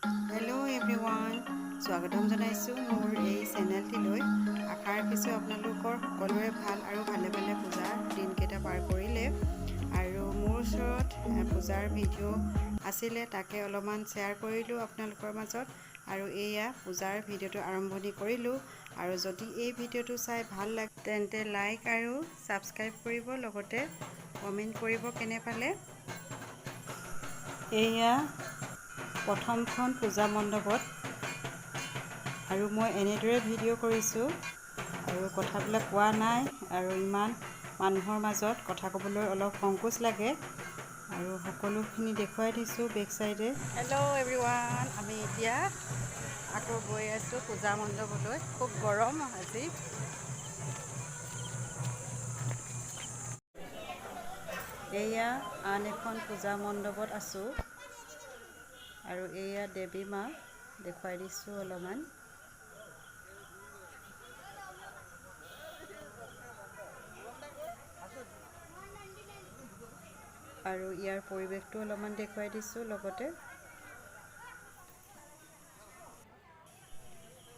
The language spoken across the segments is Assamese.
হেল্ল' এভৰিৱান, স্বাগতম জনাইছোঁ মোৰ এই চেনেলটিলৈ। আশা ৰাখিছোঁ আপোনালোকৰ সকলোৰে ভাল আৰু ভালে ভালে পূজাৰ দিনকেইটা পাৰ কৰিলে। আৰু মোৰ ওচৰত পূজাৰ ভিডিঅ' আছিলে, তাকে অলপমান শ্বেয়াৰ কৰিলোঁ আপোনালোকৰ মাজত। আৰু এয়া পূজাৰ ভিডিঅ'টো আৰম্ভণি কৰিলোঁ। আৰু যদি এই ভিডিঅ'টো চাই ভাল লাগে, তেন্তে লাইক আৰু ছাবস্ক্ৰাইব কৰিব, লগতে কমেণ্ট কৰিব কেনে পালে। এয়া প্ৰথমখন পূজা মণ্ডপত আৰু মই এনেদৰে ভিডিঅ' কৰিছোঁ আৰু কথাবিলাক কোৱা নাই, আৰু ইমান মানুহৰ মাজত কথা ক'বলৈ অলপ সংকোচ লাগে। আৰু সকলোখিনি দেখুৱাই দিছোঁ বেক চাইডে। হেল্ল' এভৰিৱান, আমি এতিয়া আকৌ গৈ আছোঁ পূজা মণ্ডপলৈ। খুব গৰম আজি। এয়া আন এখন পূজা মণ্ডপত আছোঁ আৰু এয়া দেৱী মা দেখুৱাই দিছোঁ অলপমান। আৰু ইয়াৰ পৰিৱেশটো অলপমান দেখুৱাই দিছোঁ লগতে।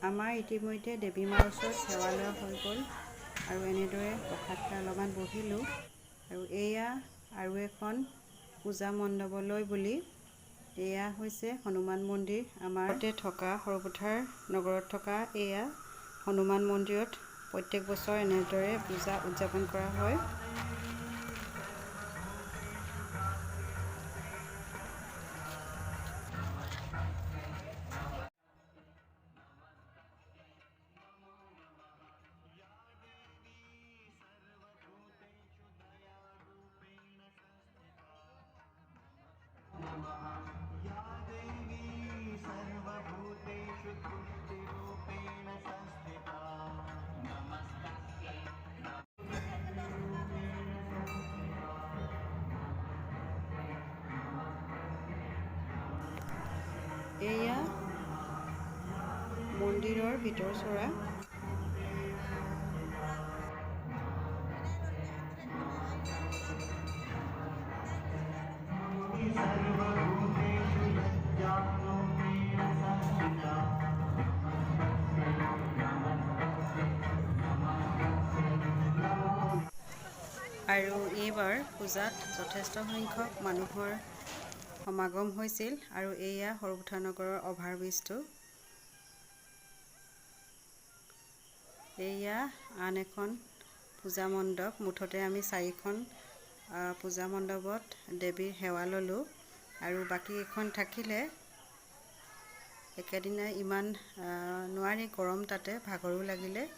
আমাৰ ইতিমধ্যে দেৱী মাৰ ওচৰত সেৱা লোৱা হৈ গ'ল আৰু এনেদৰে প্ৰসাদ খাই অলপমান বহিলোঁ। আৰু এয়া আৰু এখন পূজা মণ্ডপলৈ বুলি, এয়া হৈছে হনুমান মন্দিৰ। আমাৰ থকা সৰুপথাৰ নগৰত থকা এয়া হনুমান মন্দিৰত প্ৰত্যেক বছৰ এনেদৰে পূজা উদযাপন কৰা হয়। এয়া মন্দিৰৰ ভিতৰ চৰা। আৰু এইবাৰ পূজাত যথেষ্ট সংখ্যক মানুহৰ সমাগম হৈছিল। আৰু এয়া সৰুপথাৰ নগৰৰ অভাৰব্ৰিজটো। এয়া আন এখন পূজা মণ্ডপ। মুঠতে আমি চাৰিখন পূজা মণ্ডপত দেৱীৰ সেৱা ল'লোঁ আৰু বাকী কেইখন থাকিলে। একেদিনাই ইমান নোৱাৰি, গৰম, তাতে ভাগৰো লাগিলে।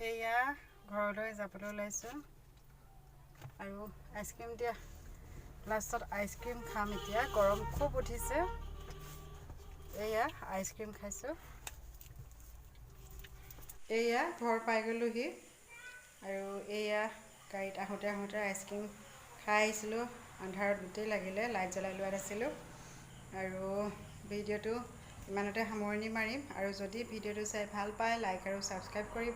এয়া ঘৰলৈ যাবলৈ ওলাইছোঁ আৰু আইচক্ৰীম দিয়া, লাষ্টত আইচক্ৰীম খাম এতিয়া, গৰম খুব উঠিছে। এয়া আইচক্ৰীম খাইছোঁ। এয়া ঘৰ পাই গ'লোহি আৰু এয়া গাড়ীত আহোঁতে আহোঁতে আইচক্ৰীম খাই আহিছিলোঁ। আন্ধাৰত গোটেই লাগিলে, লাইট জ্বলাই লোৱা নাছিলোঁ। আৰু ভিডিঅ'টো ইমানতে সামৰণি মাৰিম। আৰু যদি ভিডিঅ'টো চাই ভাল পায়, লাইক আৰু ছাবস্ক্ৰাইব কৰিব।